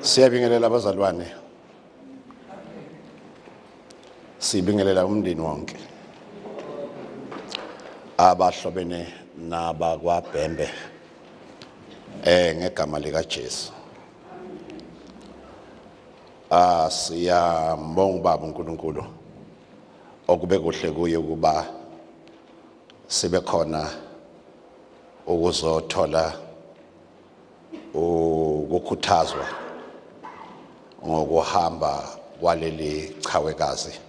Siyabingelela abazalwane. Sibingelela umndeni wonke. Abahlobene nabakwaBhembe ngegama lika Jesu. Ah, siyambonga ubaba uNkulunkulu okube kuhle kuye ukuba sibe khona ukuzothola ukukhuthazwa ngokuhamba kwaleli chawekazi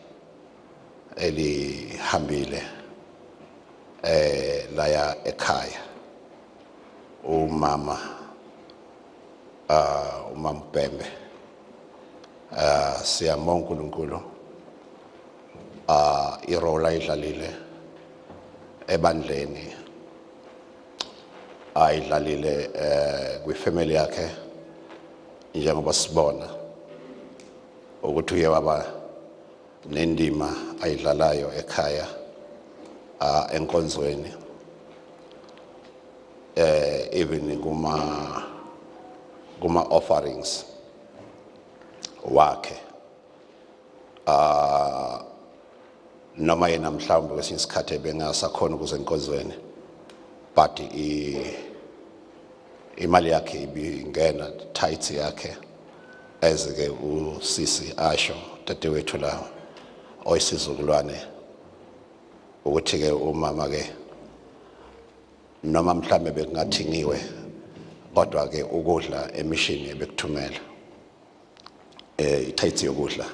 elihambile laya ekhaya, umama, umama Bhembe. Siyambonga uNkulunkulu irole ayidlalile ebandleni, ayidlalile kwifamily yakhe, njengoba sibona ukuthi uye waba nendima ayidlalayo ekhaya, enkonzweni, even kuma offerings wakhe. Noma yena mhlawumbe kwesinye isikhathi ebengasakhona ukuze enkonzweni, but imali yakhe ibingena, tithe yakhe, ezike usisi asho dadewethu la oyisizukulwane ukuthi ke umama ke noma mhlambe bekungathingiwe, kodwa ke ukudla emishini ebekuthumela itithe yokudla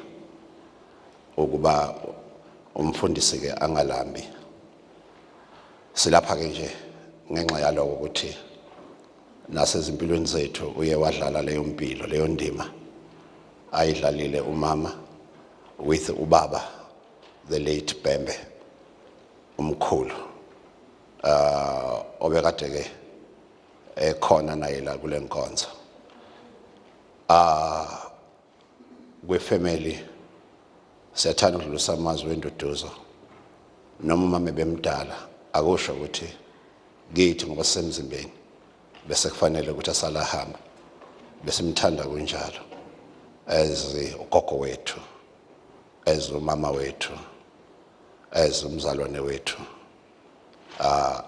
ukuba umfundisi ke angalambi. Silapha ke nje ngenxa yaloko ukuthi nasezimpilweni zethu uye wadlala leyo mpilo, leyo ndima ayidlalile umama with ubaba, the late Bhembe umkhulu, obekade ke ekhona naye la kule nkonzo kwefamily. Siyathanda ukudlulisa amazwi enduduzo. Noma umama bemdala, akusho ukuthi kithi ngoba sisemzimbeni bese kufanele ukuthi asala hamba. Besimthanda kunjalo, as ugogo wethu, as umama wethu, as umzalwane wethu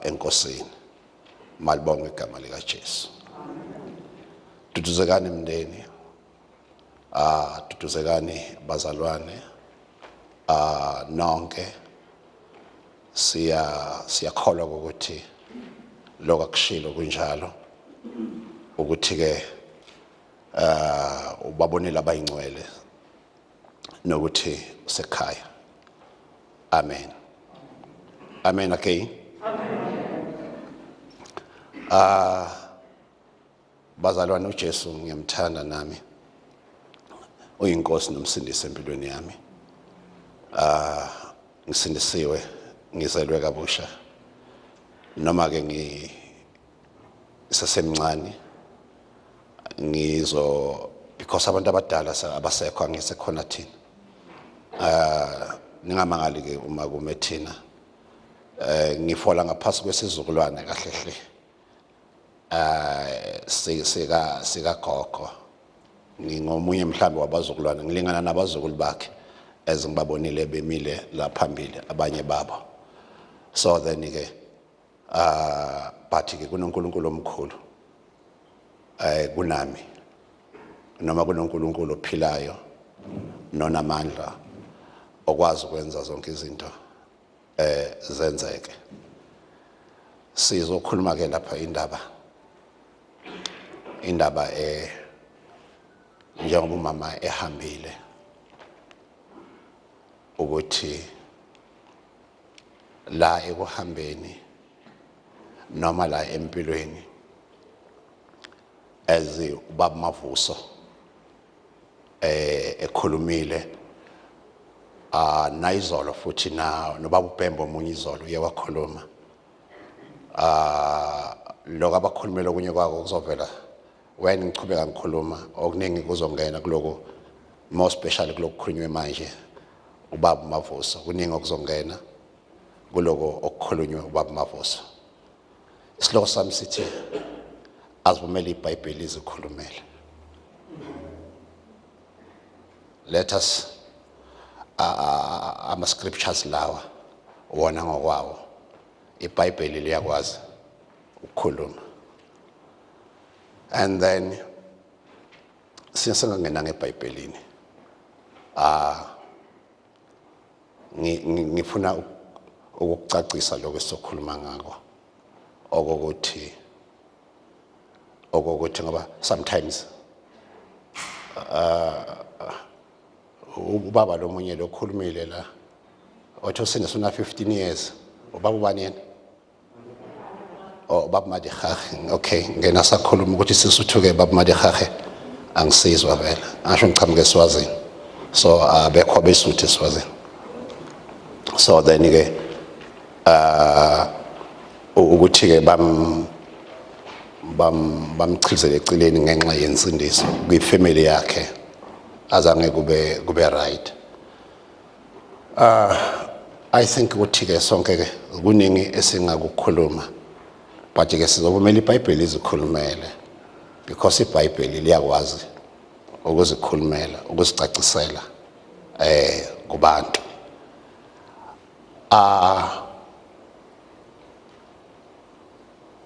enkosini. Malibonge igama lika Jesu. Duduzekani mndeni, duduzekani bazalwane, nonke. Siyakholwa ukuthi lokho akushilo kunjalo, ukuthi ke ubabonile abayingcwele nokuthi usekhaya. Amen, amen again, amen. Bazalwane, uJesu ngiyamthanda nami, uyinkosi nomsindisi empilweni yami. Ngisindisiwe, ngizelwe kabusha, noma ke ngisesemncane ngizo, because abantu abadala abasekho, angisekhona thina. Ningamangali ke uma kume thina. Ngifola ngaphasi kwesizukulwane kahle hle sika gogo. Ngingomunye mhlambe wabazukulwane, ngilingana nabazukulu bakhe ezingibabonile bemile la phambili abanye babo. So then ke but ke kunoNkulunkulu omkhulu kunami, noma kunoNkulunkulu ophilayo nonamandla okwazi ukwenza zonke izinto zenzeke. Sizokhuluma ke lapha indaba njengoba umama ehambile, ukuthi la ekuhambeni noma la empilweni, as ubaba Mavuso ekhulumile nayizolo, futhi na nobaba uBhembe omunye izolo uye wakhuluma lokho abakhulumela. Okunye kwako kuzovela when ngichubeka ngikhuluma, okuningi kuzongena kuloku, more specially kuloku kukhulunywe manje ubaba Mavuso. Kuningi okuzongena kuloko okukhulunywe ubaba Mavuso. Isihloko sami sithi Asivumele iBhayibheli lizikhulumele. Let us ama scriptures lawa wona ngokwawo, iBhayibheli liyakwazi ukukhuluma. And then singangena ngeBhayibhelini, ngifuna ukukucacisa lokho esizokhuluma ngako, okokuthi ngoba sometimes ubaba lomunye lokhulumile la othi usindiswe una 15 years, ubaba ubani yena? Oh, baba Madigahe. Okay, ngena sakhuluma ukuthi sisuthuke, baba Madigahe, angisizwa vele, asho ngichamuke eSwazini, so abekho abesuthu eSwazini. So then ke ukuthi ke bam bam bamchizele eceleni ngenxa yensindiso kwifamily yakhe, azange kube right. I think ukuthi ke sonke ke kuningi esingakukhuluma, but ke sizovumela iBhayibheli izikhulumele, because iBhayibheli liyakwazi ukuzikhulumela, ukuzicacisela kubantu.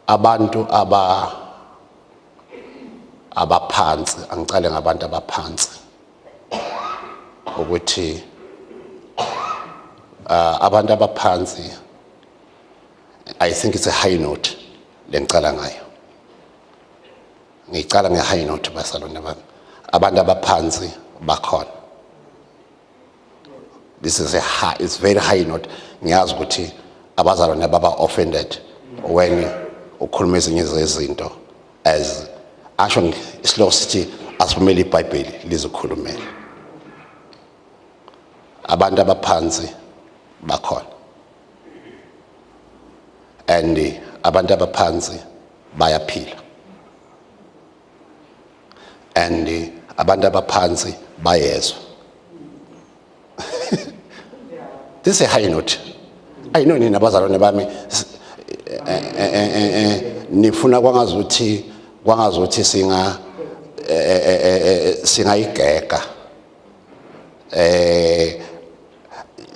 Abantu abaphansi, angicale ngabantu abaphansi, ukuthi abantu abaphansi, I think it's a high note lengicala ngayo, ngicala nge-high note, bazalwane bami. Abantu abaphansi bakhona. This is a high, it's very high note. Ngiyazi ukuthi abazalwane baba offended when ukhuluma ezinye zezinto, as asho isihloko sithi asivumele iBhayibheli lizikhulumele. Abantu abaphansi bakhona, and abantu abaphansi bayaphila, and abantu abaphansi bayezwa. This is a high note. I know nina bazalwane bami nifuna kwangazuthi singayigega,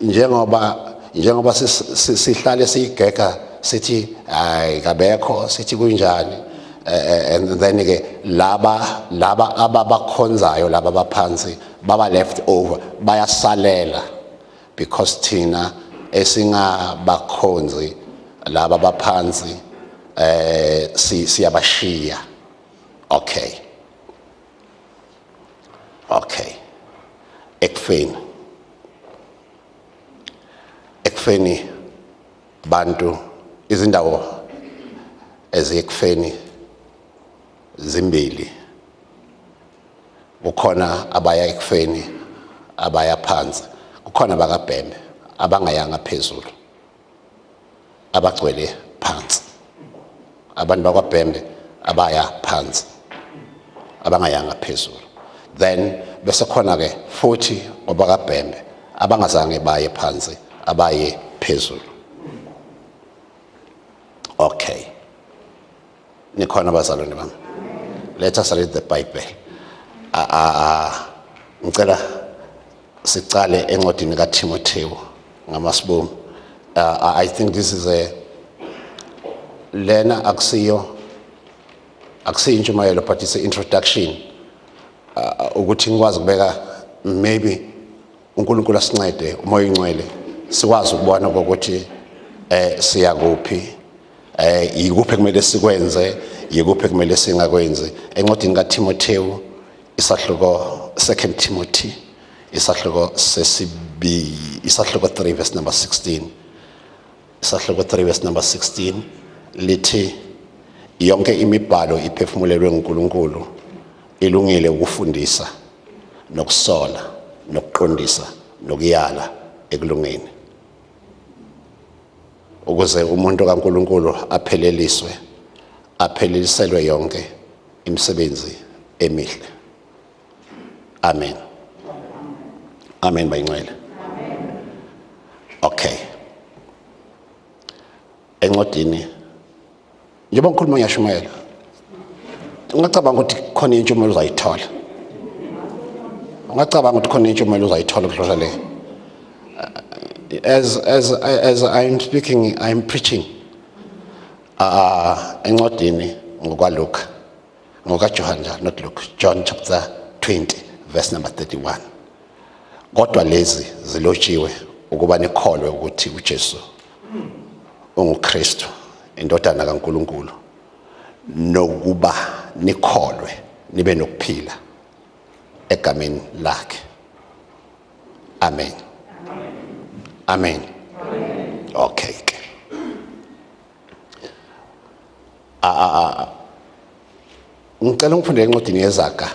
njengoba sihlale siyigega, sithi hayi, kabekho, sithi kunjani, and then ke laba ababakhonzayo, laba abaphansi baba left over, bayasalela, because thina esingabakhonzi laba abaphansi siyabashiya. Okay, ekufeni bantu, izindawo eziyekufeni zimbili. Kukhona abaya ekufeni, abaya phansi, kukhona bakabhembe abangayanga phezulu, abagcwele phansi, abantu bakwabhembe abaya phansi, abangayanga phezulu. Then bese khona ke futhi obakabhembe abangazange baye phansi, abaye phezulu. Okay, nikhona bazalwane bami? Let us read the Bible. Ngicela sicale encwadini kaTimotheo ngamasibomu. I think this is a lena akusiyo intshumayelo, but it's an introduction, ukuthi ngikwazi ukubeka, maybe uNkulunkulu asincede, uMoya oNgcwele, sikwazi ukubona ukuthi siya kuphi, yikuphi kumele sikwenze, yikuphi kumele singakwenzi. Encwadini kaTimotheo isahluko, 2 Timothy isahluko sesibi, isahluko 3 verse number 16, isahluko 3 verse number 16 lithi, "Yonke imibhalo iphefumulelwe nguNkulunkulu, ilungile ukufundisa nokusola nokuqondisa nokuyala ekulungeni, ukuze umuntu kaNkulunkulu apheleliswe, apheleliselwe yonke imisebenzi emihle." Amen, amen bayingcwele. Okay, encwadini, njengoba ngikhuluma ngiyashumayela. Ungacabanga ukuthi khona intshumayelo uzayithola. Ungacabanga ukuthi khona intshumayelo uzayithola kudlula le. As I'm speaking, I'm preaching. Encwadini ngokwaLuke, ngokaJohn njalo, not Luke, John chapter 20 verse number 31. Kodwa lezi zilotshiwe ukuba nikholwe ukuthi uJesu unguKristu, indodana kaNkuluNkulu, nokuba nikholwe nibe nokuphila egameni lakhe. Amen. Amen. Okay ke. Ngicela ngifunde encwadini yeZaga.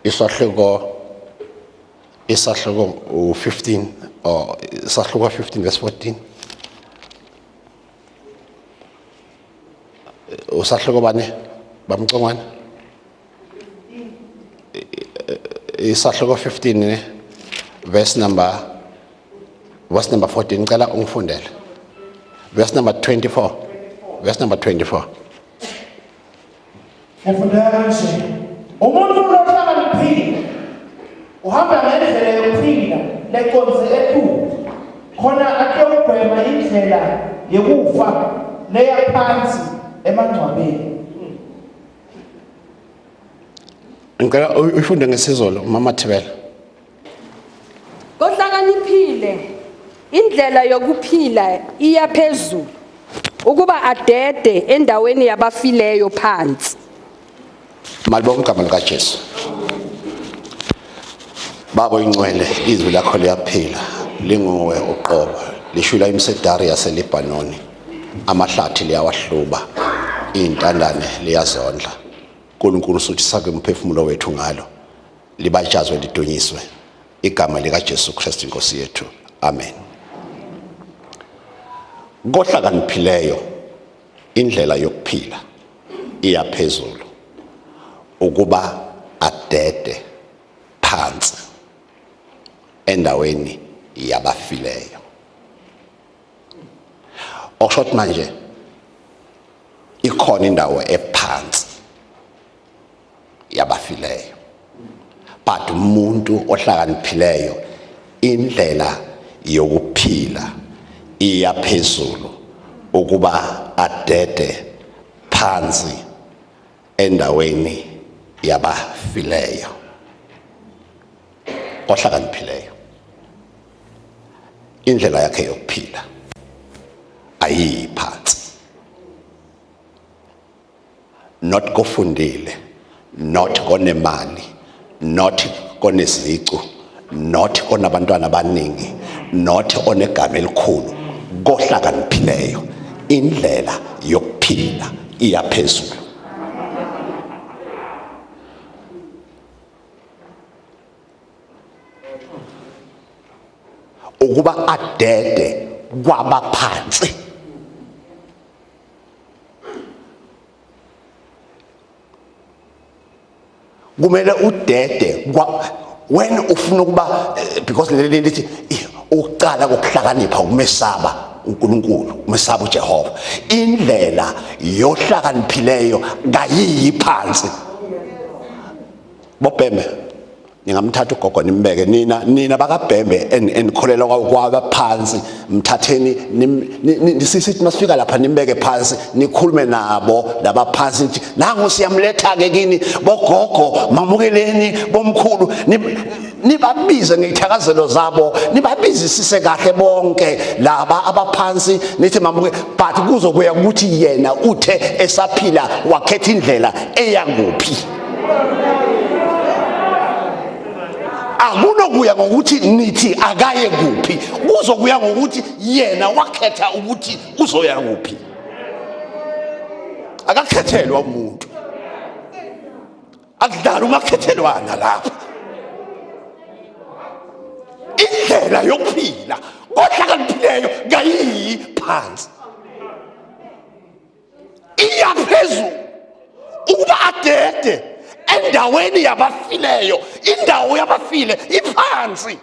Isahluko u15 or isahluko 15 verse 14. Usahluko bani? Bamcongwana? Isahluko 15 ne verse number 14, ngicela ungifundele verse number 24, verse number 24. Ngifundela kanje: umuntu lohlakaniphile uhamba ngendlela yokuphila leconze etulu, khona atewugwema indlela yekufa leya phansi emangcwabeni. Ngicela uyifunde ngesiZulu, mama Thibela. Kohlakaniphile indlela yokuphila iya phezulu ukuba adede endaweni yabafileyo phansi. Malibonga igama likaJesu. Baba ingcwele, izwi lakho liyaphila, linguwe uqobo, lishwila imisedari yaseLebanoni, amahlathi liyawahluba, iy'ntandane liyazondla. uNkulunkulu, suthisa ke umphefumulo wethu ngalo, libajazwe lidunyiswe igama likaJesu Kristu inkosi yethu. Amen. Kohlakaniphileyo indlela yokuphila iya phezulu ukuba adede phansi endaweni yabafileyo. Okusho ukuthi manje ikhona indawo ephansi yabafileyo, but umuntu ohlakaniphileyo indlela yokuphila iya phezulu ukuba adede phansi endaweni yabafileyo. Ohlakaniphileyo indlela yakhe yokuphila ayiyi phansi, not kofundile, not konemali, not konezicu, not konabantwana abaningi, not onegama elikhulu. Kohlakaniphileyo indlela yokuphila iya phezulu. Ukuba adede kwabaphansi. Kumele udede kwa when ufuna ukuba because leli lithi ukuqala kokuhlakanipha ukumesaba uNkulunkulu, umesaba uJehova. Indlela yohlakaniphileyo kayiyi phansi. Bobhembe ningamthatha ugogo nimbeke, nina bakabhembe enikholelwa kwabaphansi, mthatheni sithi masifika lapha nimbeke phansi, nikhulume nabo labaphansi, nithi nangu siyamletha ke kini bogogo, mamukeleni bomkhulu, nibabize ngey'thakazelo zabo, nibabizisise kahle bonke laba abaphansi, nithi mamuke, but kuzokuya ukuthi yena uthe esaphila wakhetha indlela eya kuphi. Akunokuya ngokuthi nithi akaye kuphi, kuzokuya ngokuthi yena wakhetha ukuthi uzoya kuphi. Akakhethelwa umuntu, akudlala umakhethelwana lapha. Indlela yokuphila kohlakaniphileyo kayiyi phansi, iya phezulu ukuba adede endaweni yabafileyo. Indawo yabafile iphansi.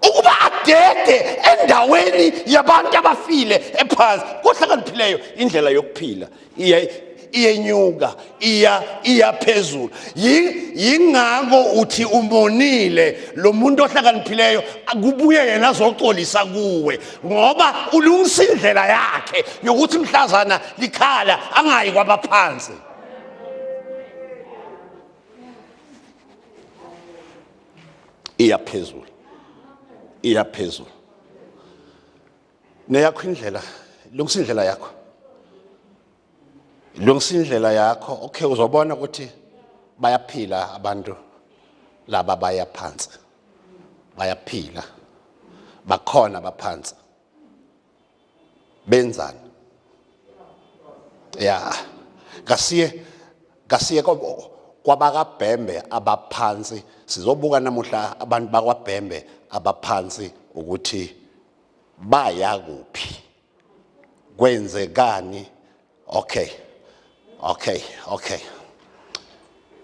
Ukuba adede endaweni yabantu abafile ephansi. Kohlakaniphileyo indlela yokuphila iya Iyenyuka, iya iya phezulu. Yingakho uthi umonile lo muntu ohlakaniphileyo, kubuye yena azoxolisa kuwe, ngoba ulungisa indlela yakhe yokuthi mhlazana likhala angayi kwabaphansi. Iya phezulu, iya phezulu. Neyakho indlela, lungisa indlela yakho, lungisa indlela yakho. Okay, uzobona ukuthi bayaphila abantu laba, baya phansi, bayaphila, bakhona baphansi, benzani? Ya, kasiye kwabakaBhembe abaphansi. Sizobuka namuhla abantu bakwaBhembe abaphansi ukuthi baya kuphi, kwenzekani. Okay,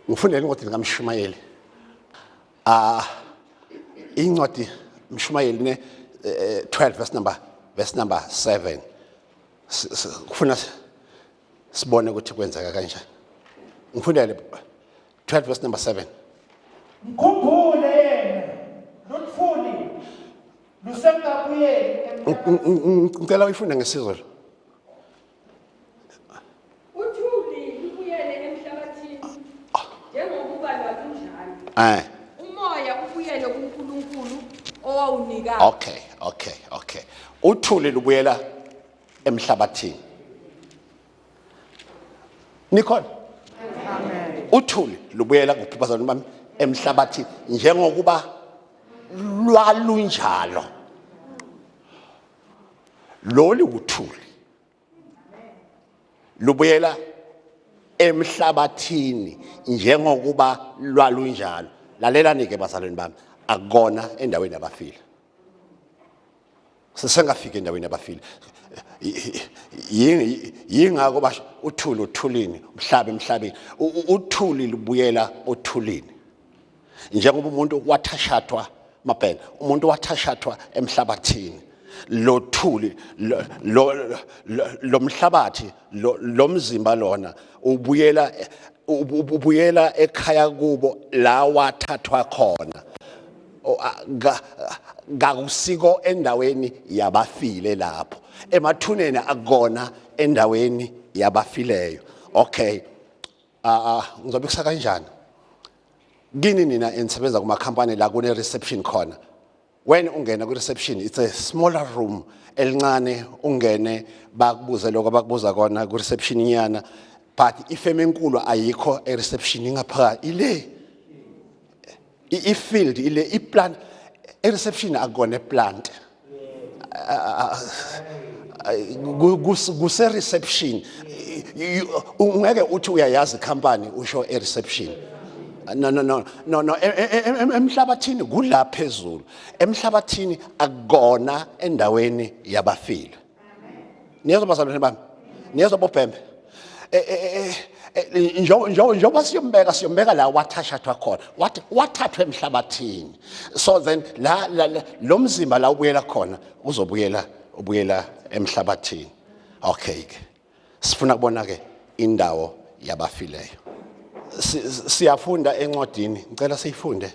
ngifundele incwadi kaMshumayeli, incwadi Mshumayeli ne 12 verse number 7. Kufuna sibone ukuthi kwenzeka kanjani. Ngifundele 12 verse number 7. Mkhumbule yena luthuli lusemkabuyeni. Ngicela uyifunde ngesiZulu. Uthuli lubuyele emhlabathini njengokuba lwalunjalo. Umoya ubuyele kuNkulunkulu owawunika. Okay, uthuli lubuyela emhlabathini. Nikhona? Uthuli lubuyela kuphi, bazalwane bami? Emhlabathini njengokuba lwalunjalo. Lolu uthuli lubuyela emhlabathini njengokuba lwalunjalo. Lalelani ke, bazalwane bami, akukona endaweni yabafile, sisengafika endaweni yabafile. Yingakho basho uthuli uthulini, umhlaba emhlabeni. Uthuli lubuyela othulini njengoba umuntu wathashathwa mabhena, umuntu wathashathwa emhlabathini. Lo thuli lo mhlabathi, lo mzimba lona ubuyela ekhaya kubo la wathathwa khona. Kakusiko endaweni yabafile lapho emathuneni, akukona endaweni yabafileyo. Okay, ngizobikisa kanjani kini nina enisebenza kumakhampani la kune reception khona? When ungena ku reception, it's a smaller room elincane, ungene bakubuze lokho abakubuza kona ku reception nyana, but ifeme enkulu ayikho e reception, ingaphakathi ile i-field, ile i-plant. E-reception akukona e-plant, kuse-reception. Ungeke uthi uyayazi company usho e-reception. No, no, no, no, no. Emhlabathini kula phezulu, emhlabathini, akukona endaweni yabafile. Niyezwa, bazalwane bami? Niyezwa, boBhembe? Njengoba siyombeka la wathashathwa khona, wathi wathathwa emhlabathini, so then la lo mzimba la ubuyela khona, uzobuyela, ubuyela emhlabathini. Okay ke, sifuna kubona ke indawo yabafileyo. Siyafunda encwadini, ngicela siyifunde.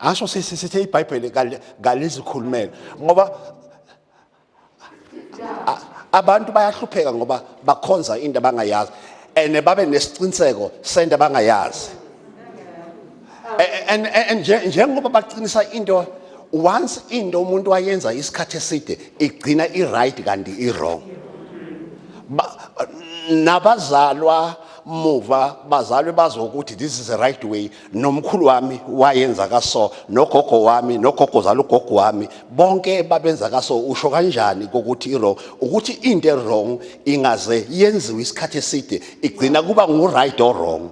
Asho sithe iBhayibheli kalizikhulumela, ngoba abantu bayahlupheka ngoba bakhonza into abangayazi and babe nesiqiniseko sento abangayazi. And njengoba baqinisa into, once into umuntu wayenza isikhathi eside, igcina i-right kanti i-wrong. Nabazalwa muva bazalwe bazokuthi this is the right way, nomkhulu wami wayenza kaso, nogogo wami, nogogo zalo ugogo wami, bonke babenza kaso. Usho kanjani kokuthi i-wrong? Ukuthi into e-wrong ingaze yenziwe isikhathi eside, igcina kuba ngu-right or wrong.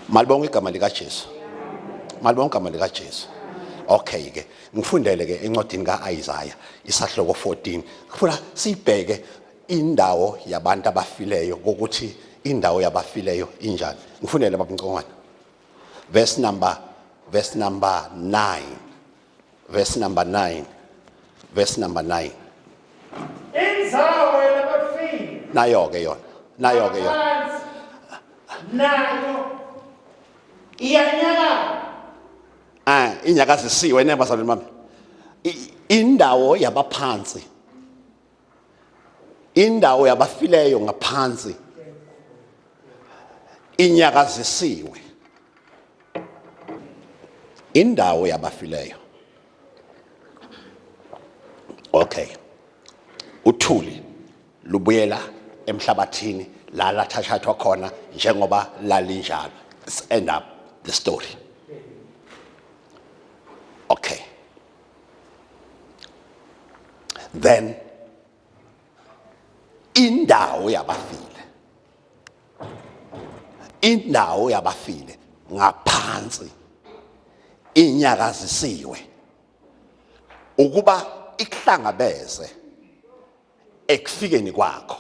Malibonga igama likaJesu, malibonga igama likaJesu. Okay ke, ngifundele ke encwadini kaIsaiah isahloko 14. Ngifuna sibheke indawo yabantu abafileyo, ukuthi indawo yabafileyo injani. Ngifundele, bab'Mcongwana, verse number 9, verse number 9. Verse number 9. Indzawo yalabafile. Nayo ke yona. Nayo ke yona. Phansi. Nayo iyanyakaza. Ah, inyakazisiwe ne bazalwane bami. Indawo yabaphansi. Indawo yabafileyo ngaphansi. Inyakazisiwe. Indawo yabafileyo. Okay. Uthuli lubuyela emhlabathini la lathathathwa khona njengoba lalinjalo. Let's end up the story. Okay. Then indawo yabafile. Indawo yabafile ngaphansi inyakazisiwe ukuba ikuhlangabeze ekufikeni kwakho.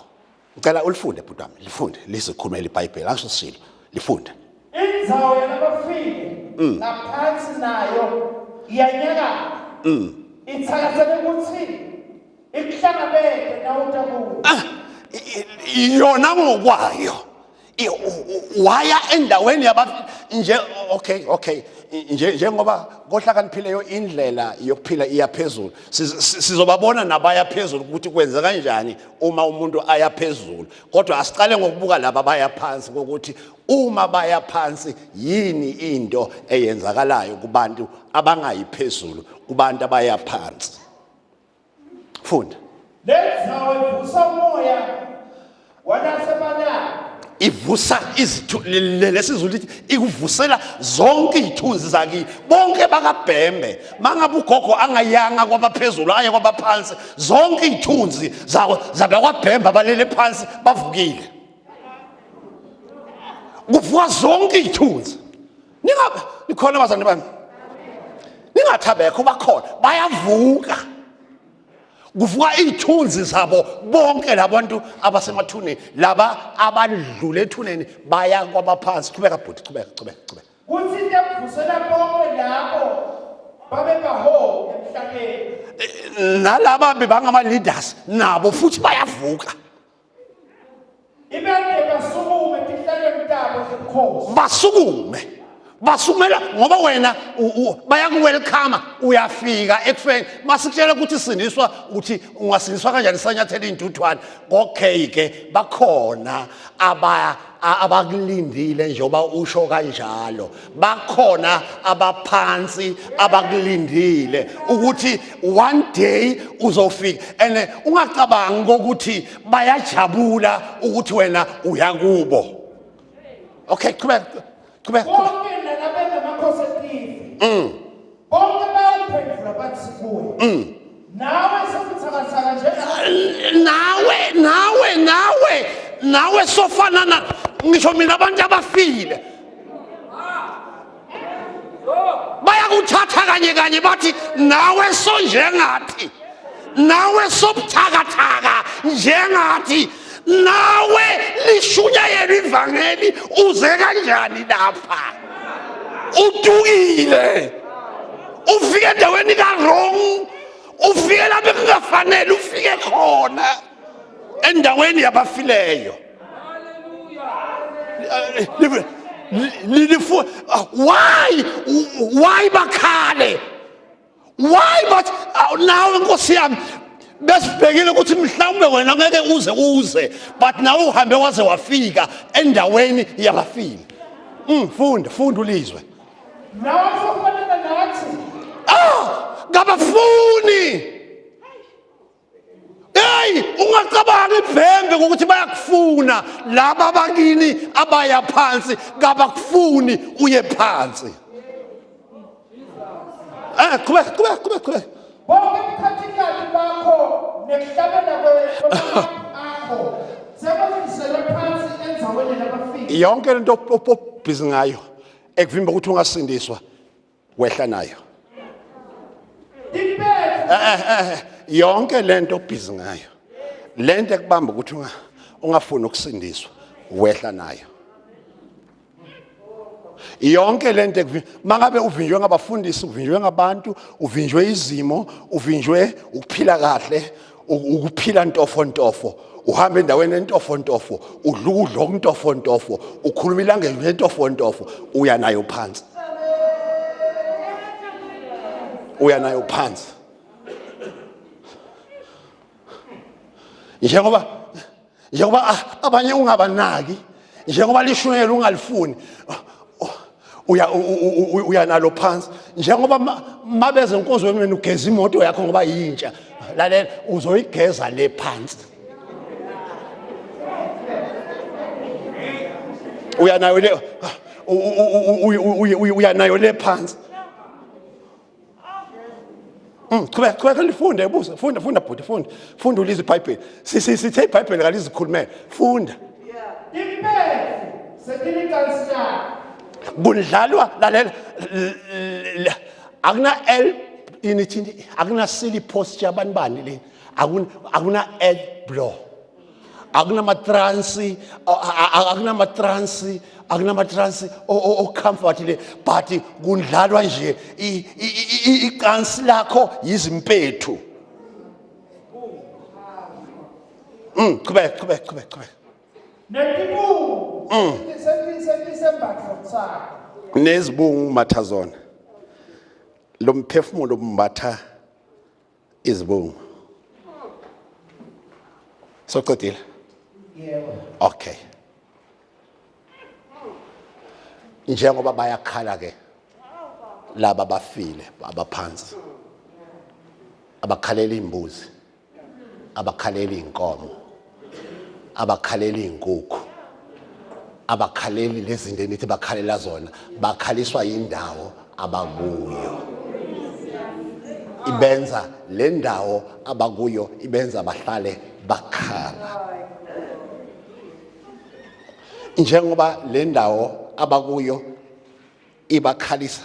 Ngicela ulifunde bhuti wami, lifunde lizikhulumela iBhayibheli, angisho sishilo, lifunde. Indzawo yalabafile ngaphansi nayo iyanyakaza. Ithakasele ukuthi ikuhlangabeze nawuta kuyo. Ah, yona ngokwayo waya endaweni yaba nje. Okay, nje njengoba kohlakaniphileyo indlela yokuphila iya phezulu, sizobabona nabaya phezulu ukuthi kwenze kanjani uma umuntu aya phezulu, kodwa asiqale ngokubuka laba abaya phansi, ukuthi uma baya phansi yini into eyenzakalayo kubantu abangayi phezulu, kubantu abaya phansi. Funda. Lendzawo ivusa umoya walasebalala. Ivusa izithu lesizulu lithi ikuvusela zonke izithunzi zakini bonke bakabhembe. Mangabe ugogo angayanga kwabaphezulu aye kwabaphansi, zonke izithunzi zawo zabakwabhembe abalele phansi bavukile. Kuvuka zonke izithunzi. Ningabe nikhona bazalwane bami, ningathabekho, bakhona, bayavuka. Kuvuka iy'thunzi zabo bonke labantu abasemathuneni, laba abadlule ethuneni baya kwabaphansi. Qhubeka bhuti, qhubeka, qhubeka, qhubeka. Kuthi into bonke labo babebaholi emhlabeni. Nalaba bebangama-leaders nabo futhi bayavuka. Ibende basukume etihlalweni tabo zobukhosi. Basukume. Basukumela ngoba wena bayakuwelcome, uyafika ekufeni. Masikutshela ukuthi sindiswa, uthi ungasindiswa kanjani sanyathela intuthwane? Okay ke, bakhona abakulindile njengoba usho kanjalo. Bakhona abaphansi abakulindile ukuthi one day uzofika, and ungacabangi ukuthi bayajabula ukuthi wena uyakubo. Okay, qhubeka, qhubeka. Bonke nalabengamakhosi etive. Bonke bayaphendula bathi kuye. Nawe sekuthakathaka njengawe. Nawe, nawe, nawe, nawe sofana na ngisho mina abantu abafile. Bayakuthatha kanye kanye bathi nawe sonjengathi, nawe sobuthakathaka njengathi, nawe lishunyayelwa ivangeli uze kanjani lapha? Udukile, ufike endaweni ka-wrong, ufike lapho kungafanele ufike khona, endaweni yabafileyo. Why bakhale? Why? But nawe Nkosi yami besibhekile ukuthi mhlawumbe wena ngeke uze uze, but nawe uhambe waze wafika endaweni yabafile. Funda, funda ulizwe. Nawe sofanele nathi. Ah, kabafuni. Hey, ungacabanga ibhembe ukuthi bayakufuna laba bakini abaya phansi, kabakufuni uye phansi. Qhubeka, qhubeka, qhubeka, qhubeka. Bonke ubukhathikazi bakho nekuhlabela akho sekwehliselwe phansi endzaweni labafile. Yonke lento obhizi ngayo ekuvimba ukuthi ungasindiswa, wehla nayo. Yonke lento obhizi ngayo, lento ekubamba ukuthi ungafuni ukusindiswa, wehla nayo. Yonke lento mangabe uvinjwe ngabafundisi, uvinjwe ngabantu, uvinjwe izimo, uvinjwe ukuphila kahle, ukuphila ntofo ntofo, uhamba endaweni entofo ntofo, udla ukudla okuntofo ntofo, ukhuluma ilanguage entofo ntofo, uya nayo phansi. Uya nayo phansi. Njengoba abanye ungabanaki, njengoba lishunyelwa ungalifuni, uya nalo phansi. Njengoba mabeze enkonzweni wena ugeza imoto yakho ngoba yintsha, lalela, uzoyigeza le phansi. Uya nayo le, uya nayo le phansi. Qhubeka, qhubeka lifunde, buza, funda, funda bhuti, funda. Funda ulizwe iBhayibheli. Sithe iBhayibheli kalizikhulumele. Funda. Impethu setilicansi lakho. Kudlalwa, lalela, akuna L ini thini, akuna silly posture abantu bani le. Akuna L blow. Akunama-transi, akunama-transi, akunama-transi o-comfort le, but kundlalwa nje icansi lakho yizimpethu. Qhubeka, qhubeka, qhubeka, qhubeka. Netibungu setisembatfo sakho. Nezibungu matha zona. Lo mphefumulo umbatha izibungu. Socedile? Yebo. Okay. Njengoba bayakhala ke laba bafile abaphansi, abakhalela imbuzi, abakhalela inkomo, abakhalela inkukhu, abakhaleli lezi zinto enithi bakhalela zona, bakhaliswa indawo abakuyo. Ibenza le ndawo abakuyo, ibenza bahlale bakhala. Njengoba le ndawo abakuyo ibakhalisa,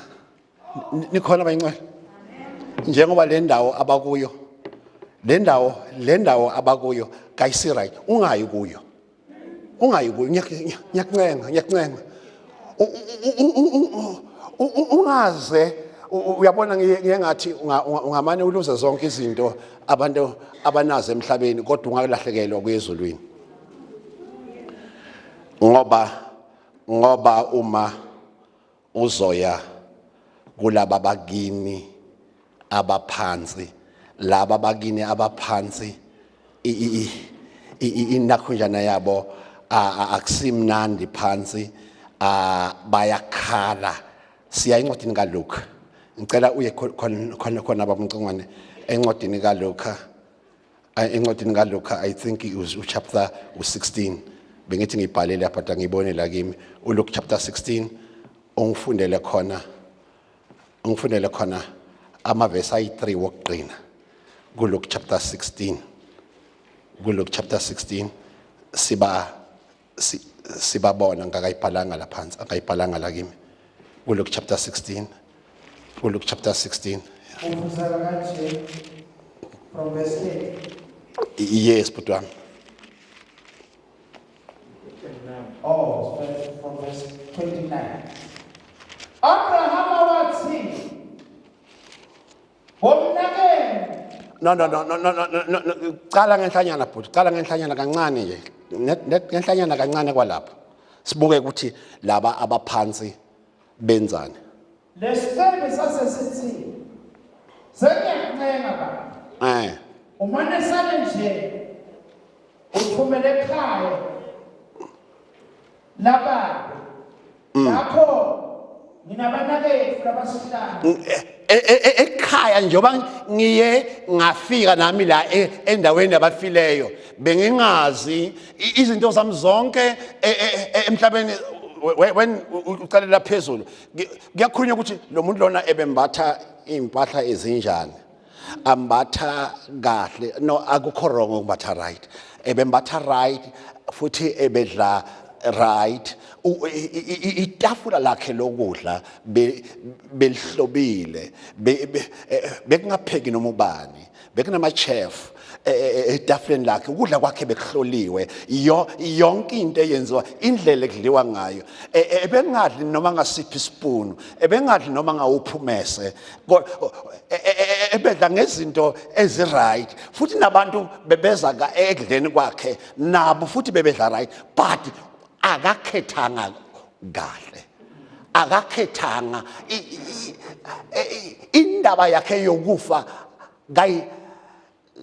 nikhona abayincwele? Njengoba le ndawo abakuyo, le ndawo abakuyo kayisi right, ungayi kuyo, ungayi kuyo. Ngiyakuncenga, ngiyakuncenga, ungaze uyabona, ngiye ngathi ungamane uluze zonke izinto abantu abanazo emhlabeni, kodwa ungalahlekelwa kuya ezulwini, ngoba uma uzoya kulaba bakini abaphansi, laba bakini abaphansi, inakhunjana yabo akusimnandi phansi, bayakhala. Siya encwadini kaLuka, ngicela uye khona khona babumcingwane encwadini kaLuka, encwadini kaLuka, I think it was chapter 16. Bengithi ngibhalele lapha, but angibone la kimi. uLuke chapter 16, ungifundele khona, ungifundele khona amavesi ayi-3 wokugcina kuLuke chapter 16, kuLuke chapter 16. Sibabona ngakayibhalanga la phansi, akayibhalanga la kimi. kuLuke chapter 16, kuLuke chapter 16. Ufundza kanje from verse 8. Yes, bhuti wami. Oh, from verse 29. Abrahama wathi, "Bomnakenu." No, no, no, no, no, no, no, cala ngenhlanyana bhuti, cala ngenhlanyana kancane nje. Ngenhlanyana kancane kwalapho, sibuke ukuthi laba abaphansi benzani. Lesicebi sase sithi, "Sengiyakuncenga baba. Umane sale nje uthumele ekhaya lababe. Lapho nginabanakethu labasihlanu." Ekhaya njengoba ngiye ngafika nami la endaweni yabafileyo, bengingazi izinto zami zonke emhlabeni. When uqalela phezulu, kuyakhulunywa ukuthi lo muntu lona ebembatha impahla ezinjani, ambatha kahle. No, akukho wrong ukumbatha right. Ebembatha right futhi ebedla right. Itafula lakhe lokudla belihlobile, bekungapheki noma ubani, bekunama chef. e, e, e, etafuleni lakhe ukudla kwakhe bekuhloliwe yonke into eyenziwa indlela ekudliwa ngayo ebengadli noma ngasiphi isipunu ebengadli noma ngawuphumese ebedla ngezinto eziright futhi nabantu bebeza ekudleni kwakhe nabo futhi bebedla right but akakhethanga kahle akakhethanga indaba yakhe yokufa kayi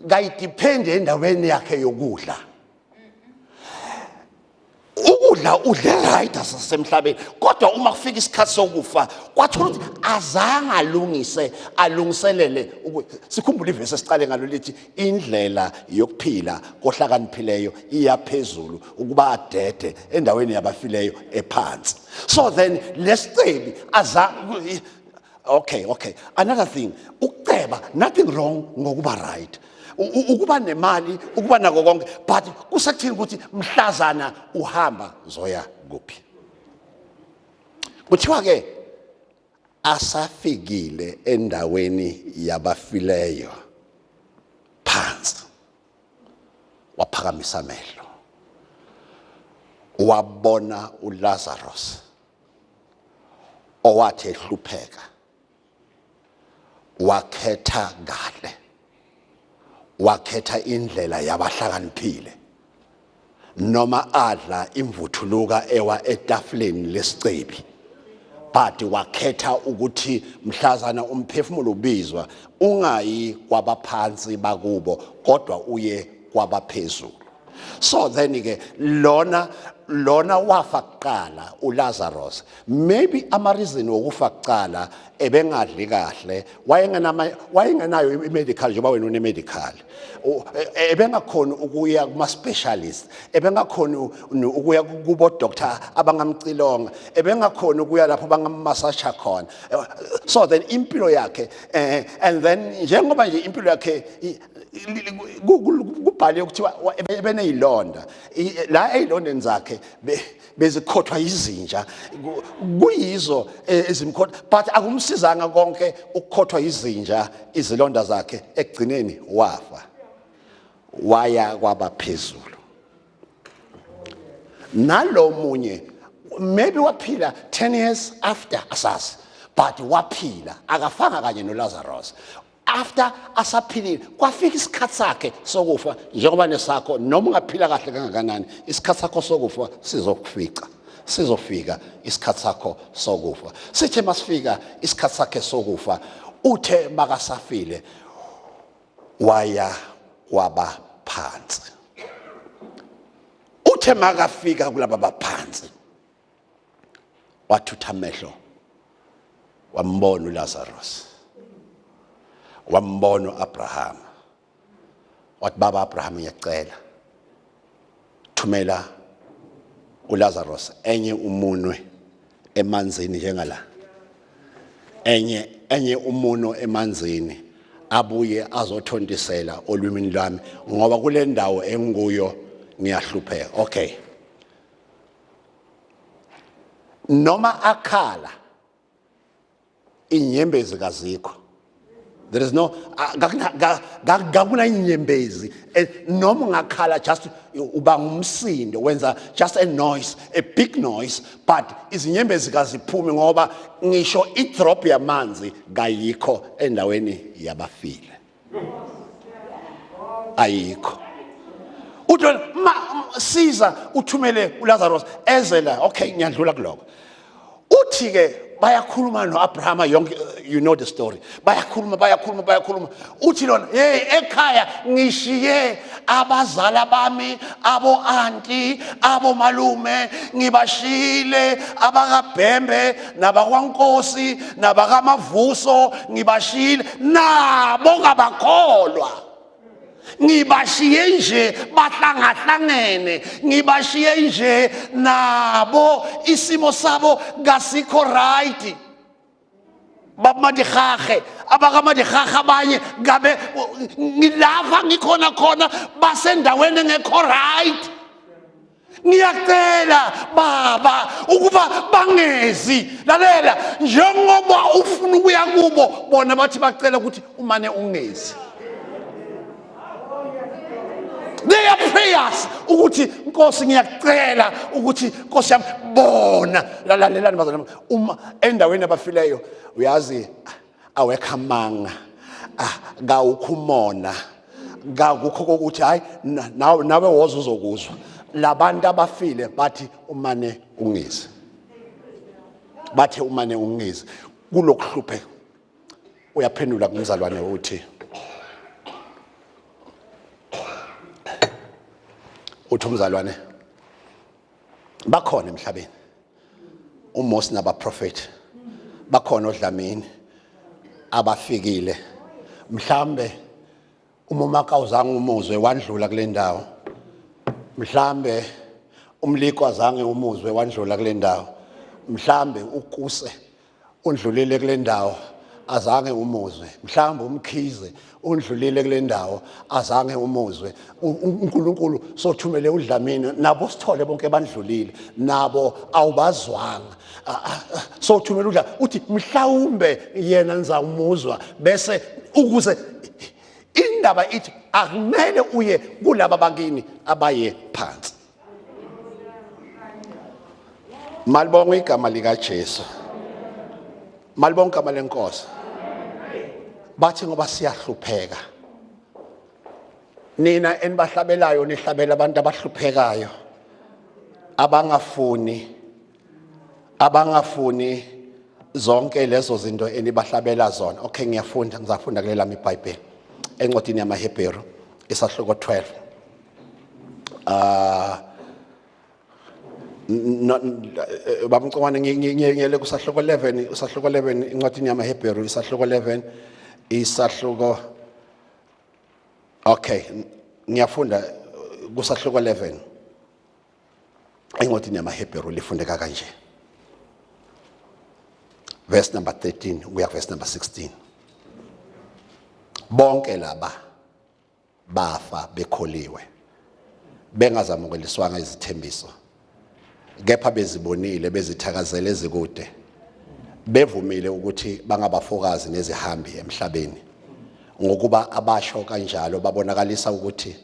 kayidepend endaweni yakhe yokudla ukudla udle right asasemhlabeni kodwa uma kufika isikhathi sokufa kwathola ukuthi azange alungise alungiselele sikhumbule ivesi esiqale ngalo lithi indlela yokuphila kohlakaniphileyo iyaphezulu ukuba adede endaweni yabafileyo ephansi so then lesicebi aza okay okay another thing ukuceba nothing wrong ngokuba right ukuba nemali ukuba nako konke but kusekuthini ukuthi mhlazana uhamba zoya kuphi kuthiwa ke asafikile endaweni yabafileyo phansi waphakamisa amehlo wabona uLazarus owathi ehlupheka wakhetha kahle wakhetha indlela yabahlakaniphile noma adla imvuthuluka ewa etafuleni lesicebi but wakhetha ukuthi mhlazana umphefumulo ubizwa ungayi kwabaphansi bakubo kodwa uye kwabaphezulu so then ke lona lona wafa kuqala uLazarus maybe ama reason wokufa kuqala ebengadli kahle wayengenama wayengenayo i-medical njengoba wena une-medical ebengakhoni ukuya kuma specialist ebengakhoni ukuya kubo doctor abangamcilonga ebengakhoni ukuya lapho bangammassage khona so then impilo yakhe and then njengoba nje impilo yakhe kubhaliwe kuthiwa ebeneyilonda la eyilondeni zakhe bezikhothwa izinja kuyizo e, ezimkhotha but akumsizanga konke ukukhothwa izinja izilonda zakhe ekugcineni wafa waya kwabaphezulu nalo munye maybe waphila 10 years after asazi but waphila akafanga kanye noLazarus after asaphilile kwafika isikhathi sakhe sokufa njengoba nesakho noma ungaphila kahle kangakanani isikhathi sakho sokufa sizokufica sizofika isikhathi sakho sokufa sithe masifika isikhathi sakhe sokufa uthe makasafile waya kwaba phansi uthe makafika kulaba baphansi wathutha amehlo wambona uLazarus wambona uAbraham wathi baba Abraham ngiyacela thumela uLazarus enye umunwe emanzini njengala enye enye umuno emanzini abuye azothontisela olwimini lwami ngoba kule ndawo engikuyo ngiyahlupheka okay noma akhala inyembezi kazikho there is no kakuna inyembezi eh, noma ungakhala just uba ngumsindo wenza just a noise a big noise but izinyembezi kaziphumi ngoba ngisho idrop yamanzi kayikho endaweni yabafile ayikho uthi ma siza uthumele uLazarus eze la okay ngiyadlula kuloko uthi ke bayakhuluma noAbrahama yonke you know the story bayakhuluma bayakhuluma bayakhuluma uthi lona hey ekhaya ngishiye abazala bami abo anti abo malume ngibashiyile abakabhembe nabakwankosi nabakamavuso ngibashiyile nabo ngabakholwa ngibashiye nje bahlangahlangene ngibashiye nje nabo isimo sabo kasikho right babamadihahe abakamadihahe abanye ngabe ngilapha ngikhona khona basendaweni engekho right ngiyacela baba ukuba bangezi lalela njengoba ufuna ukuya kubo bona bathi bacela ukuthi umane ungezi serious ukuthi Nkosi ngiyakucela ukuthi Nkosi yami bona. Lalelani bazalwane, uma endaweni abafileyo uyazi awekho amanga, kawukho umona, kakukho kokuthi hayi nawe woza uzokuzwa. Labantu abafile bathi umane ungize, bathe umane ungize kulokuhlupheka. Uyaphendula kumzalwane uthi umzalwane bakhona emhlabeni uMose nabaprofeti, bakhona oDlamini abafikile, mhlambe uma umakawuzange umuzwe wandlula kule ndawo, mhlambe umliko azange umuzwe wandlula kule ndawo, mhlambe ukuse undlulile kule ndawo azange umuzwe, mhlawumbe umkhize undlulile kule ndawo azange umuzwe. uNkulunkulu sothumele uDlamini nabo sithole bonke bandlulile nabo awubazwanga, sothumele uDla uthi mhlawumbe yena nizawumuzwa. Bese ukuze indaba ithi akumele uye kulaba bakini abaye phansi. Malibonga igama lika Jesu, malibonga igama lenkosi. Bathi ngoba siyahlupheka, nina enibahlabelayo nihlabela abantu abahluphekayo, abangafuni zonke lezo zinto enibahlabela zona. Okay, ngiyafunda, ngizafunda kulelami iBhayibheli encwadini yamaHebheru isahluko 12. Babumcongwane, ngiyele kusahluko 11, isahluko 11 incwadini yamaHebheru, isahluko 11, isahluko. Okay, ngiyafunda kusahluko 11 encwadini yamaHebheru, lifundeka kanje, verse number 13 kuya verse number 16. Bonke laba bafa bekholiwe, bengazamukeliswanga izithembiso, kepha bezibonile, bezithakazele ezikude, bevumile ukuthi bangabafokazi nezihambi emhlabeni. Ngokuba abasho kanjalo babonakalisa ukuthi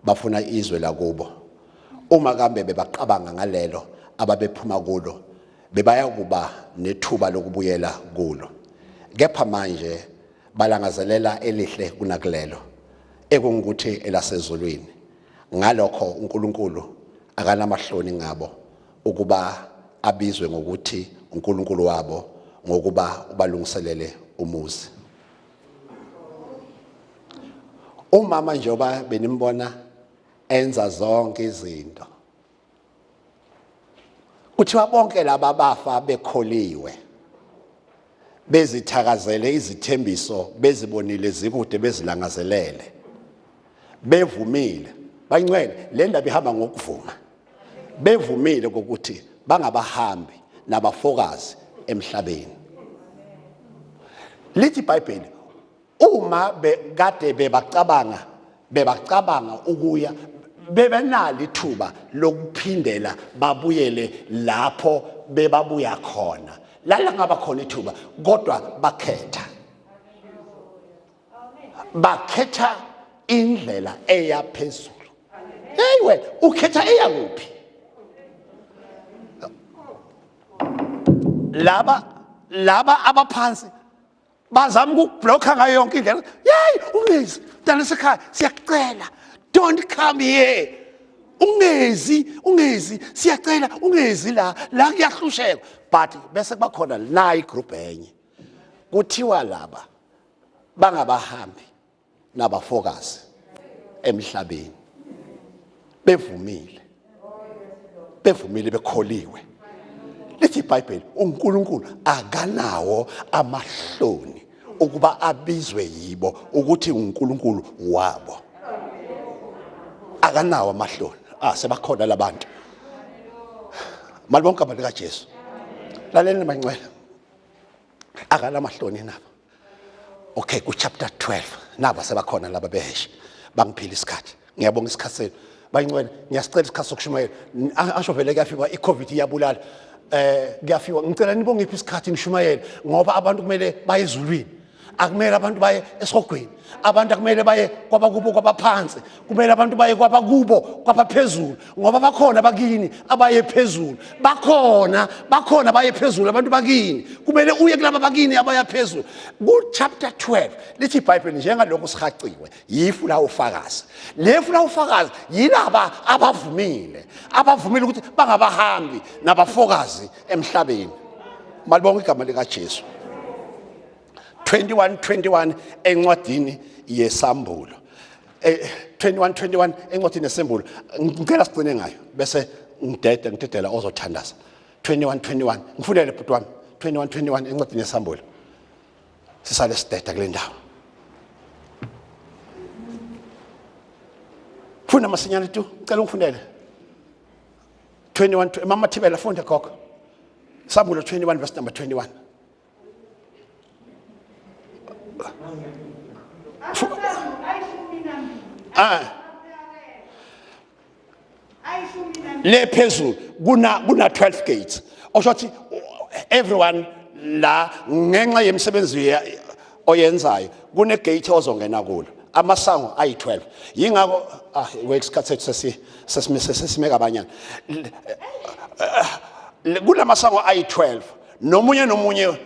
bafuna izwe lakubo. Uma kambe bebaqabanga ngalelo ababephuma kulo, bebayakuba nethuba lokubuyela kulo. Kepha manje balangazelela elihle kunakulelo, ekungukuthi elasezulwini. Ngalokho uNkulunkulu akanamahloni ngabo ukuba abizwe ngokuthi uNkulunkulu wabo, ngokuba ubalungiselele umuzi. Umama njengoba benimbona enza zonke izinto, kuthiwa bonke laba bafa bekholiwe, bezithakazele izithembiso, bezibonile zikude, bezilangazelele, bevumile. Bayingcwele, le ndaba ihamba ngokuvuma. Bevumile ukuthi bangabahambi nabafokazi emhlabeni. Lithi iBhayibheli uma bekade bebacabanga ukuya, bebenalo ithuba lokuphindela babuyele lapho bebabuya khona, lala ngaba khona ithuba, kodwa bakhetha indlela eya phezulu. Hey wena ukhetha eya kuphi? Laba abaphansi bazama ukukubhlokha ngayo yonke indlela. Yeyi, ungezi mntana sekhaya, siyakucela, don't come here, ungezi, ungezi, siyacela ungezi la, la kuyahlushekwa. But bese kuba khona nayi igroup enye, kuthiwa laba bangabahambi nabafokazi emhlabeni, bevumile, bekholiwe. Lithi iBhayibheli uNkulunkulu akanawo amahloni ukuba abizwe yibo ukuthi uNkulunkulu wabo. Akanawo amahloni. Sebakhona labantu. Malibonke abantu kaJesu. Laleleni mangcwele, akanamahloni nabo. Okay, ku chapter 12 nabo sebakhona laba beheshe. Bangiphila isikhathi, ngiyabonga isikhathi senu bayingcwele. Ngiyasicela isikhathi sokushumayela. Asho vele kuyafika i-COVID iyabulala, kuyafiwa. Ngicela nibongiphi isikhathi ngishumayele, ngoba abantu kumele baye ezulwini. Akumele abantu baye esihogweni, abantu akumele baye kwabakubo kwabaphansi, kumele abantu baye kwabakubo kwabaphezulu, ngoba bakhona bakini abaye phezulu, bakhona bakhona baye phezulu abantu bakini. Kumele uye kulaba bakini abaya phezulu. Ku chapter 12 lithi iBhayibheli, njengalokhu sihaciwe yifu la ufakazi, lefu la ufakazi yilaba abavumile, abavumile ukuthi bangabahambi nabafokazi emhlabeni. Malibonke igama likaJesu. 21 21 encwadini yesambulo, 21 21 encwadini yesambulo. Ngicela sigcine ngayo bese ngidede ngidedela ozothandaza. 21 21, ngifundele bhuti wami, 21 21 encwadini yesambulo, sisale sideda kule ndawo. Funda masinyane tu, ngicela ungifundele 21. Mama Thibela, funda gogo, Sambulo 21 verse number 21. Ah, le phezulu kuna 12 gates, osho ukuthi everyone la ngenxa yemisebenzi oyenzayo kune gate ozongena kulo, amasango ayi-12. Yingakho, ah, isikhathi sethu sesimise sesime kabanyana. Kulamasango ayi-12, nomunye nomunye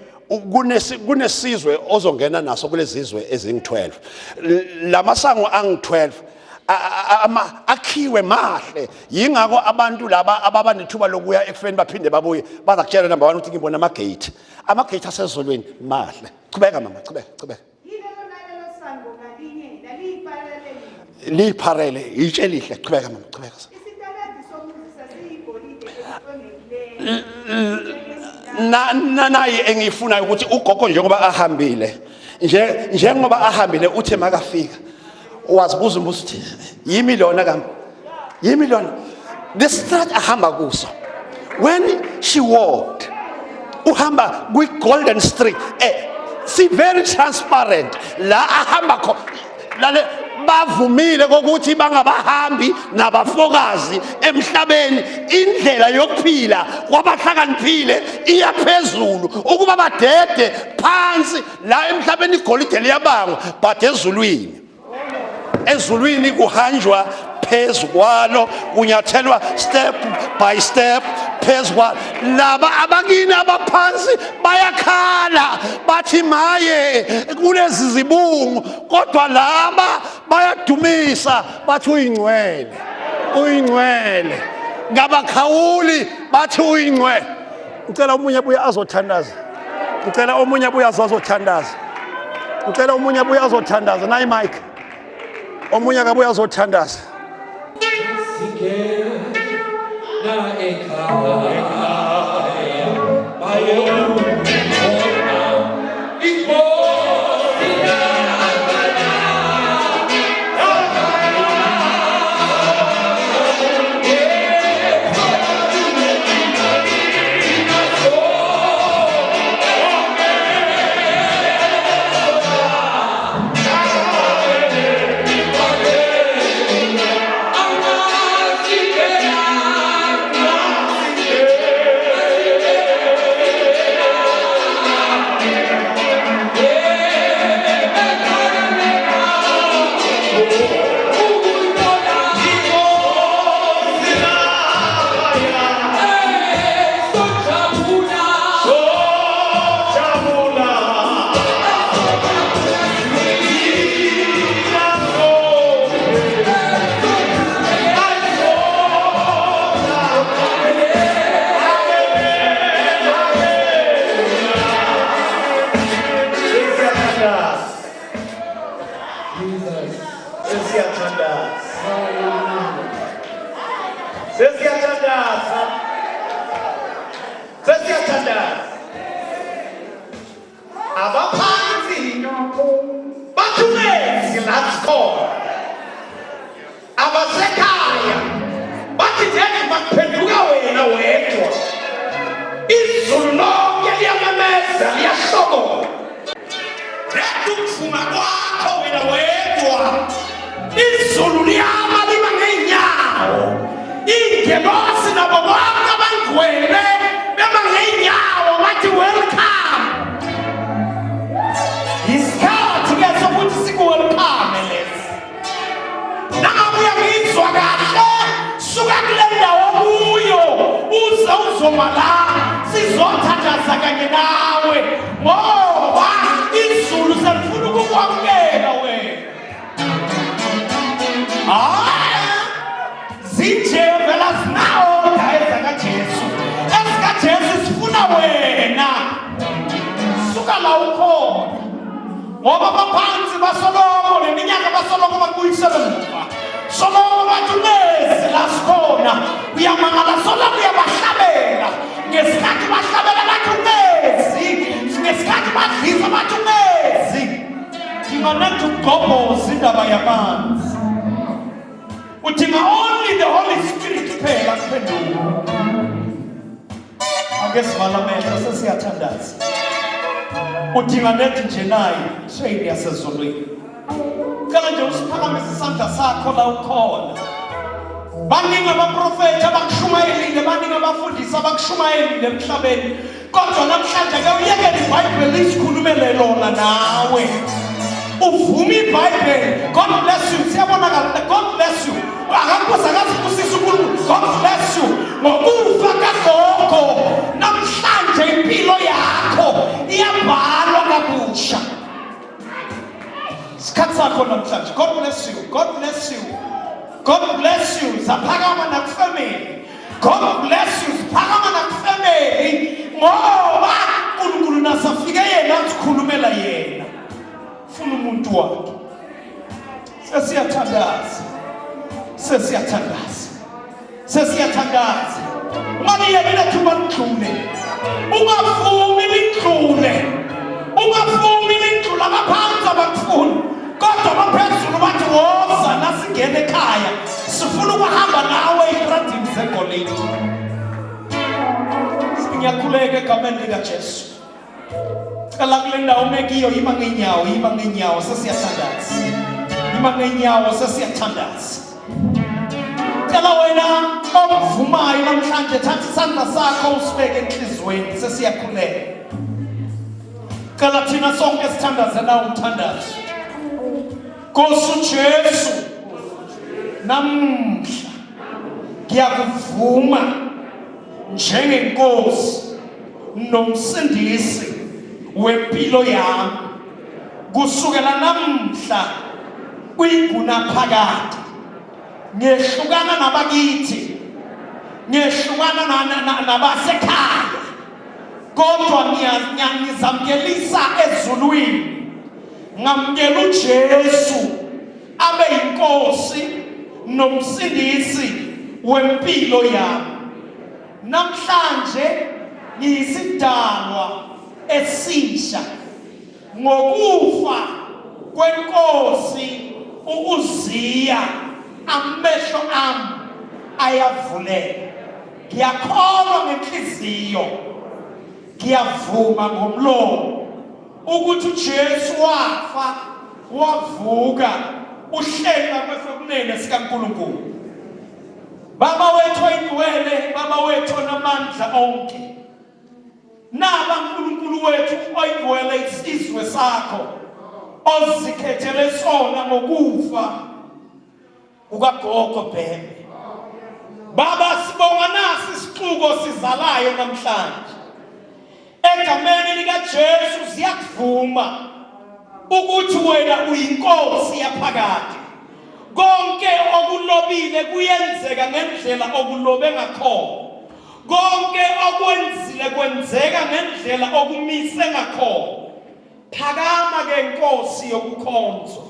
kunesizwe ozongena naso kulezizwe ezingu-12. Lamasango angu-12 akhiwe mahle. Yingakho abantu laba ababa nethuba lokuya ekufeni baphinde babuye baza kutshela, number 1, ukuthi ngibona amagate, amagate asezulwini mahle. Chubeka mama, chubeka, chubeka. Yilelo nalelo sango ngalinye laliyiphalele. Liyipharele itshe elihle. Chubeka mama, chubeka. Isitaladi somuzi sasiyigolide elicwengekileyo. Na nayi engiyifunayo ukuthi ugogo njengoba ahambile nje, njengoba ahambile, uthe makafika wazibuza umbuzo uthi, yimi lona kami, yimi lona? The street ahamba kuso, when she walked, uhamba kwi golden street, si very transparent la ahamba kho lale. Bavumile kokuthi bangabahambi nabafokazi emhlabeni. Indlela yokuphila kwabahlakaniphile iya phezulu, ukuba badede phansi la emhlabeni. Igolide liyabangwa, but ezulwini, ezulwini kuhanjwa phezu kwalo, kunyathelwa step by step phezu kwalo. Laba abakini abaphansi bayakhala bathi maye kulezi zibungu, kodwa laba bayadumisa bathi uyingcwele, uyingcwele. Ngabakhawuli bathi uyingcwele. Ngicela omunye abuye azothandaza, ngicela omunye abuye azothandaza, ngicela omunye abuye azothandaza. Nayi mic, omunye akabuye azothandaza. Singena ekhaya bayobona inkosi. Sesiyathandaza. Sesiyathandaza. Sesiyathandaza. Sesiyathandaza. Abaphansi bathumezi la sikhona. Abasekhaya bathi njengoba bakuphenduka wena wedwa. Izulu lonke liyamemeza, liyahlokoma. Reda ukuvuma kwakho wena wedwa. Izulu liyama lima ngeenyawo. Ingelosi nabo bonke abangcwele bema ngeenyawo bathi welcome. Ngoba abaphansi basoloko neminyaka basoloko bakubuyisela emuva. Soloko bathi ungezi la sikhona. Uyamangala soloko uyabahlabela. Ngesikhathi bahlabela bathi ungezi. Ngesikhathi badlisa bathi ungezi. Thina nathi ugobhoza indaba yamanzi. Udinga only the Holy Spirit kuphela kuphendula. Ake sivala amehlo sesiyathandaza. Udinga nethi nje nayi train yasezulwini. Cela nje usiphakamise isandla sakho la ukhona. Baningi abaprofethi abakushumayelile, baningi abafundisi abakushumayelile emhlabeni. Kodwa namhlanje ke uyekele iBhayibheli lisikhulumele lona nawe. Uvuma iBhayibheli. God bless you. Siyabonakala. God bless you. Akakubuza akazibusisa uNkulunkulu. God bless you. Ngokufa kagogo namhlanje impilo yakho iyabhalwa kabusha. Isikhathi sakho namhlanje. God bless you. God bless you. God bless you. Zaphakama nakufamily. God bless you. Siphakama nakufamily ngoba uNkulunkulu nasafike yena azikhulumela yena. Funa umuntu wakhe. Sesiyathandaza. Sesiyathandaza. Sesiyathandaza. Ungaliyeki lethuba lidlule. Ungavumi lidlule. Ungavumi lidlule abaphansi abakufuni. Kodwa abaphezulu bathi woza nasingena ekhaya. Sifuna ukuhamba nawe etradini zegolide. Ngiyakhuleka egameni likaJesu. Cela kule ndawo umekiyo yima ngeenyawo, yima ngeenyawo sesiyathandaza. Yima ngeenyawo sesiyathandaza. Cela wena okuvumayo namhlanje thatha isandla sakho usibeke enhliziyweni sesiyakhuleka. Cela thina sonke sithandaze nawo umthandazo. Nkosi uJesu namhla ngiyakuvuma njengenkosi nomsindisi wempilo yami kusukela namhla kuyingunaphakade ngehlukana nabakithi ngehlukana nabasekhaya kodwa ngizamkelisa ezulwini ngamukela uJesu abe yinkosi nomsindisi wempilo yami Namhlanje ngiyisidalwa esisha ngokufa kwenkosi uUziya amehlo ami ayavuleka. Ngiyakholwa ngenhliziyo, ngiyavuma ngomlomo ukuthi uJesu wafa wavuka uhleli ngakwesokunene sikaNkulunkulu. Baba wethu oyingcwele, Baba wethu onamandla onke. Naba uNkulunkulu wethu oyingcwele isizwe sakho ozikhethele sona ngokufa kukagogo Bhembe. Baba sibonga nasi isixuko sizalayo namhlanje. Egameni likaJesu siyakuvuma ukuthi wena uyinkosi yaphakade. Konke okulobile kuyenzeka ngendlela okulobe ngakhona. Konke okwenzile kwenzeka ngendlela okumise ngakhona. Phakama ke Nkosi yokukhonzwa.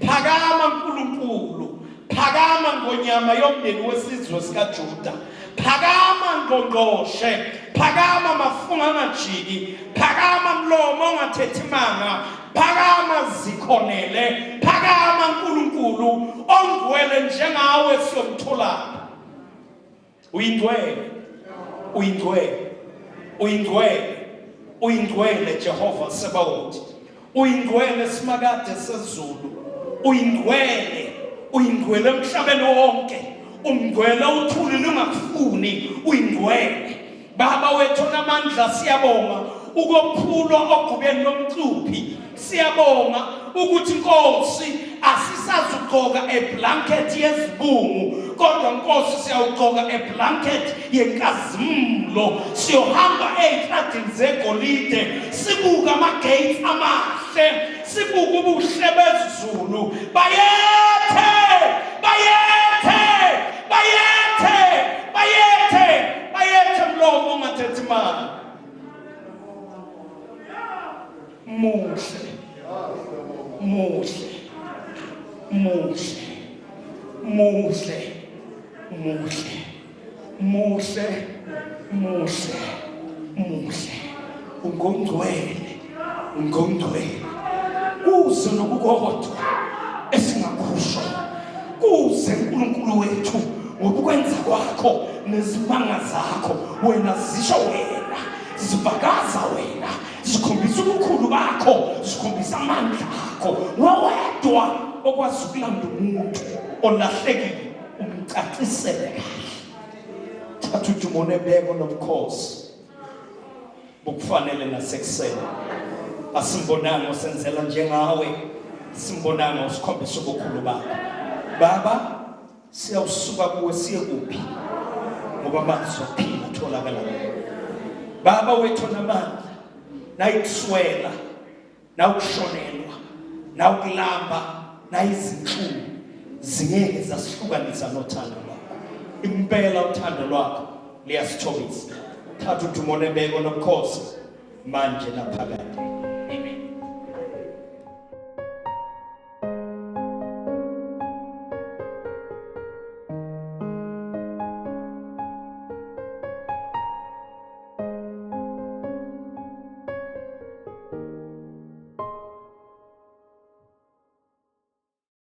Phakama Nkulunkulu. Phakama ngonyama yomndeni wesizwe sikaJuda. Phakama ngqongqoshe. Phakama mafunga angajiki. Phakama mlomo ongathethi manga. Phakama zikhonele. Phakama Nkulunkulu ongcwele njengawe siyomtholaphi. Uyingcwele, uyingcwele, uyingcwele, uyingcwele Jehova Sebawoti. Uyingcwele simakade sezulu. Uyingcwele, uyingcwele emhlabeni wonke. Umngcwele uthuli lungakufuni, uyingcwele. Baba wethu onamandla siyabonga ukophulwa ogubeni lomcuphi siyabonga ukuthi Nkosi asisazugqoka a blanket yezibungu kodwa Nkosi siyawugqoka a blanket yenkazimulo siyohamba ey'tradini zegolide sibuke ama-gates amahle sibuke ubuhle bezulu bayethe bayethe bayethe bayethe bayethe mlomo ongathethi imali muhle. Muhle, muhle, muhle, muhle, muhle. Ungongcwele, ungongcwele. Kuze nokukodwa esingakusho. Kuze uNkulunkulu wethu ngokwenza kwakho nezimanga zakho wena zisho wena zibakaza wena zikhombisa ubukhulu bakho zikhombisa amandla akho wawedwa okwazi ukulanda umuntu olahlekile umcacisele kahle thatha udumo nebeko nobukhosi bukufanele nasekuseni asimbonanga osenzela njengawe simbonanga usikhombisa ubukhulu bakho baba Siyawusuka kuwe siye kuphi? Ngoba amazwi okuphila atholakala kuwe. Baba wethu onamandla, nayikuswela, nawukushonelwa, nawukulamba, nayizinhlungu zingeke zasihlukanisa nothando lwakho. Impela uthando lwakho liyasithobisa. Thatha udumo nebeko nobukhosi manje naphakade.